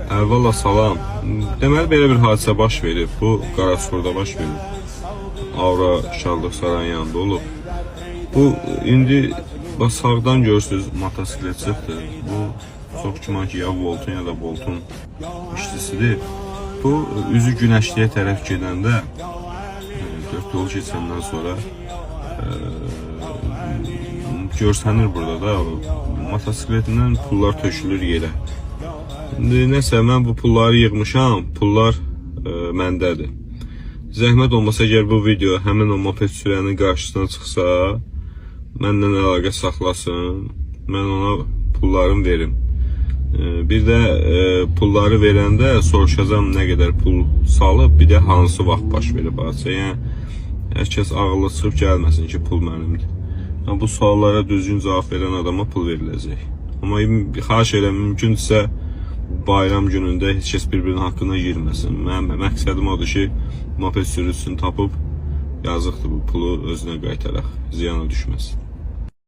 Əvvəla salam. Deməli belə bir hadisə baş verib. Bu Qaraçuxurda baş verib. Avra Şadlıq Sarayının yanında olub. Bu indi bax sağdan görürsüz motosiklet çıxdı. Bu çox güman ki ya Voltun ya da Boltun işçisidir. Bu üzü Günəşliyə tərəf gedəndə dörd yol keçəndən sonra görsənir burada da motosikletindən pullar tökülür yerə. İndi nəsə mən bu pulları yığmışam, pullar məndədir. Zəhmət olmasa əgər bu video həmin o moped sürənin qarşısına çıxsa, məndən əlaqə saxlasın, mən ona pullarımı verim. Bir də pulları verəndə soruşacağam nə qədər pul salıb, bir də hansı vaxt baş verib hadisə. Yəni hər kəs ağıllı çıxıb gəlməsin ki, pul mənimdir. Yəni, bu suallara düzgün cavab verən adama pul veriləcək. Amma xahiş edirəm, mümkündürsə bayram günündə heç kəs bir-birinin haqqına girməsin. Mənim məqsədim odur ki, moped sürücüsünü tapıb yazıqdır bu pulu özünə qaytaraq, ziyana düşməsin.